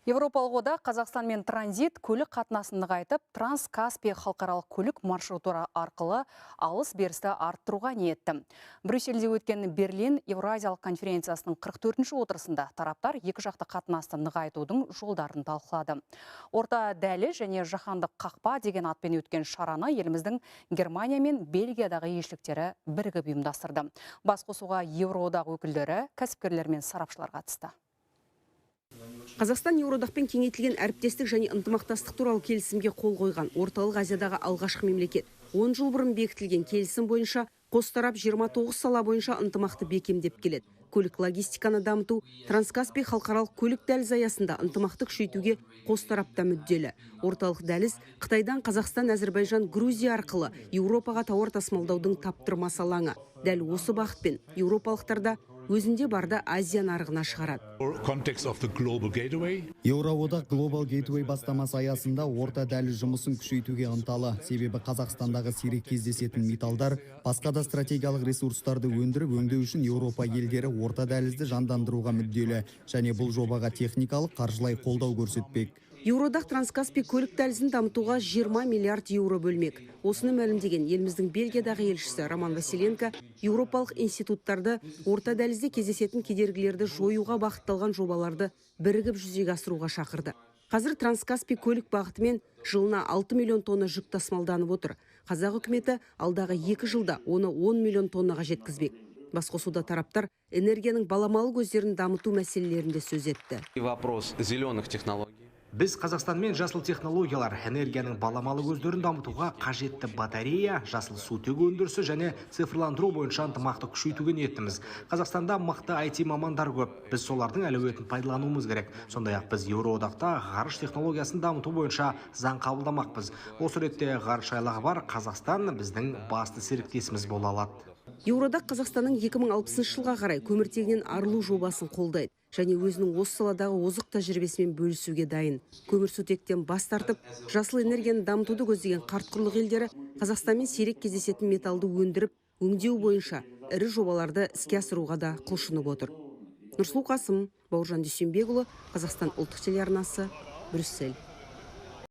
Еуропалық одақ Қазақстанмен транзит көлік қатынасын нығайтып, Транскаспий халықаралық көлік маршруты арқылы алыс берісті арттыруға ниетті. Брюссельде өткен Берлин Еуразиялық конференциясының 44-ші отырысында тараптар екі жақты қатынасты нығайтудың жолдарын талқылады. Орта дәліз және жаһандық қақпа деген атпен өткен шараны еліміздің Германия мен Бельгиядағы елшіліктері бірігіп ұйымдастырды. Басқосуға Еуроодақ өкілдері, кәсіпкерлер мен сарапшылар қатысты. Қазақстан Еуроодақпен кеңейтілген әріптестік және ынтымақтастық туралы келісімге қол қойған Орталық Азиядағы алғашқы мемлекет. 10 жыл бұрын бекітілген келісім бойынша қос тарап 29 сала бойынша ынтымақты бекемдеп келеді. Көлік логистиканы дамыту, Транскаспий халықаралық көлік дәлізі аясында ынтымақты күшейтуге қос тарап та мүдделі. Орталық дәліз Қытайдан Қазақстан, Әзірбайжан, Грузия арқылы Еуропаға тауар тасымалдаудың таптырмас алаңы. Дәл осы бағытпен еуропалықтар да өзінде барда Азия нарығына шығарады. Еуроодақ Global Gateway бастамасы аясында орта дәліз жұмысын күшейтуге ынталы. Себебі Қазақстандағы сирек кездесетін металдар, басқа да стратегиялық ресурстарды өндіріп өңдеу үшін Еуропа елдері орта дәлізді жандандыруға мүдделі және бұл жобаға техникалық, қаржылай қолдау көрсетпек. Еуроодақ Транскаспий көлік дәлізін дамытуға 20 миллиард еуро бөлмек. Осыны мәлімдеген еліміздің Бельгиядағы елшісі Роман Василенко еуропалық институттарды орта дәлізде кездесетін кедергілерді жоюға бағытталған жобаларды бірігіп жүзеге асыруға шақырды. Қазір Транскаспий көлік бағытымен жылына 6 миллион тонна жүк тасымалданып отыр. Қазақ үкіметі алдағы 2 жылда оны 10 миллион тоннаға жеткізбек. Басқосуда тараптар энергияның баламалы көздерін дамыту мәселелерін де сөз етті. Вопрос зеленых технологий. Біз Қазақстанмен жасыл технологиялар, энергияның баламалы көздерін дамытуға қажетті батарея, жасыл сутек өндірісі және цифрландыру бойынша ынтымақты күшейтуге ниеттіміз. Қазақстанда мықты IT мамандар көп. Біз солардың әлеуетін пайдалануымыз керек. Сондай-ақ біз Еуроодақта ғарыш технологиясын дамыту бойынша заң қабылдамақпыз. Осы ретте ғарыш айлағы бар Қазақстан біздің басты серіктесіміз бола алады. Еуроодақ Қазақстанның 2060 жылға қарай көміртегінен арылу жобасын қолдайды және өзінің осы саладағы озық тәжірибесімен бөлісуге дайын. Көмірсутектен бас тартып, жасыл энергияны дамытуды көздеген қарт құрлық елдері Қазақстанмен сирек кездесетін металды өндіріп, өңдеу бойынша ірі жобаларды іске асыруға да құлшынып отыр. Нұрсұлу Қасым, Бауыржан Дүйсенбекұлы, Қазақстан ұлттық телеарнасы, Брюссель.